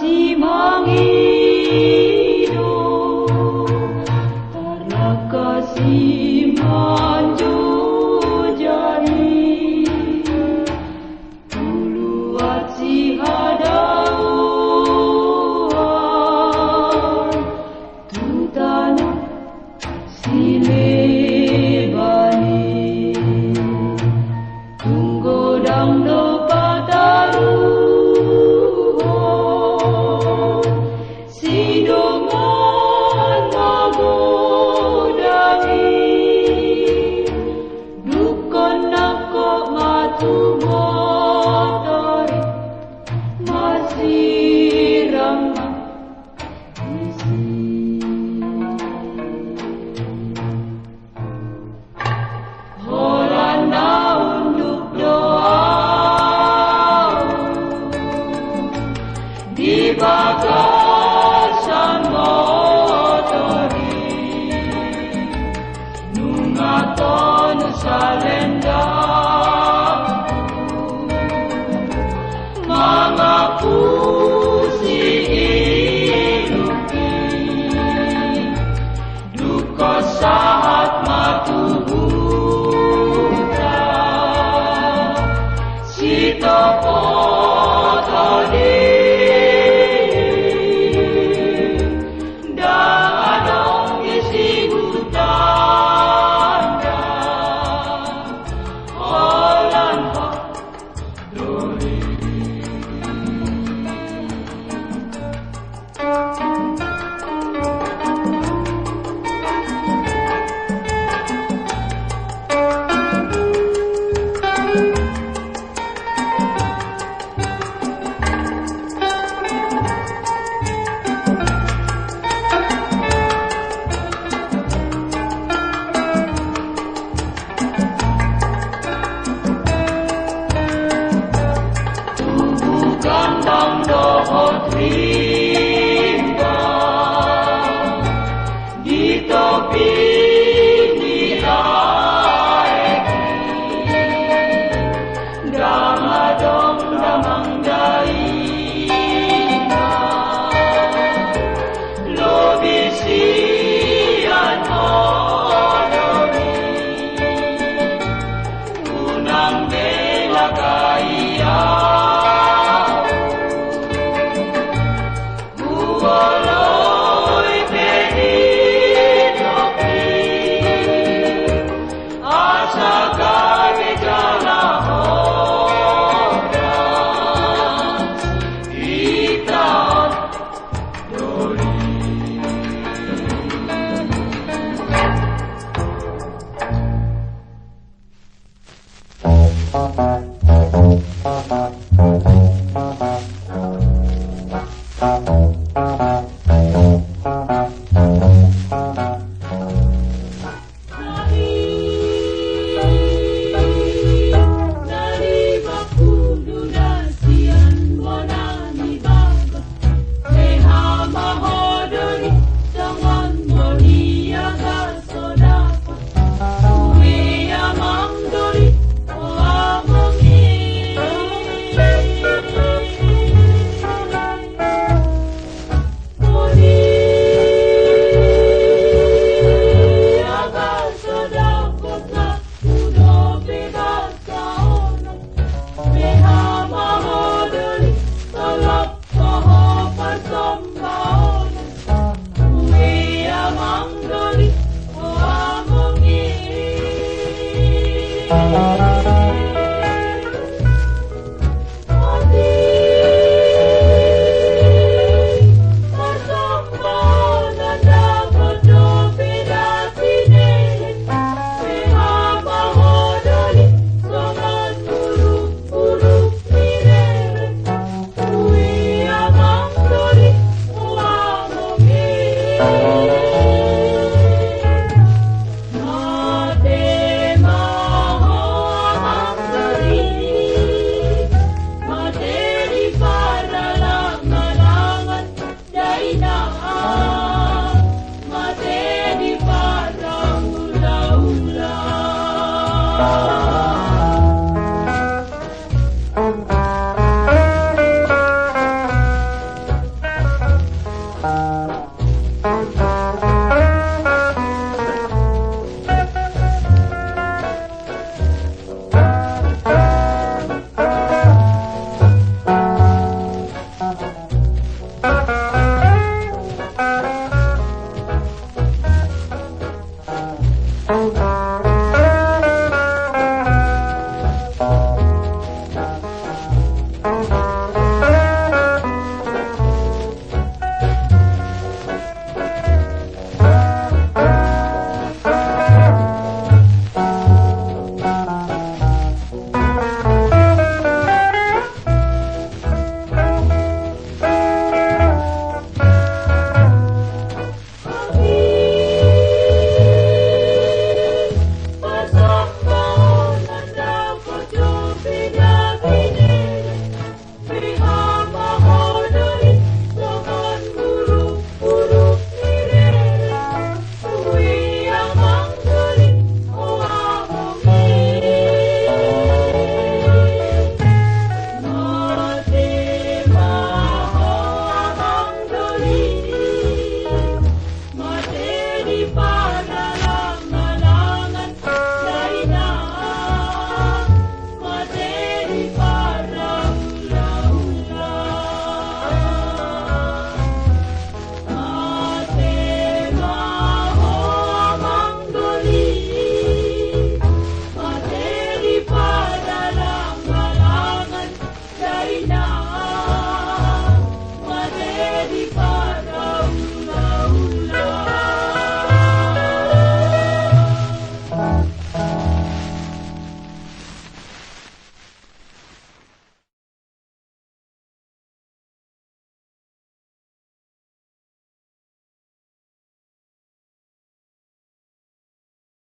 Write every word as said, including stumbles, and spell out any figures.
Simangido, tarlangka simanjojari, tu luat sihadaoan, tu tano sileban i. Tung godang do pataruhon, sidongan magodang i. Dungkon nangkok ma tu motor i, marsirang ma disi. Holan na unduk do ahu di bagasan motor i, nunga tong salendang mangapusi ilung i. Dungkon sahat ma tu huta, sitopot on i, ndang adong di si hutanda holan ho. Tubu gandang dohot rimba di topi ni aek i, ndang adong damang dainang. Lobi sian odol i, unang be lagai ahu. Huoloi pe di topi, asa gabe jala horas hita on.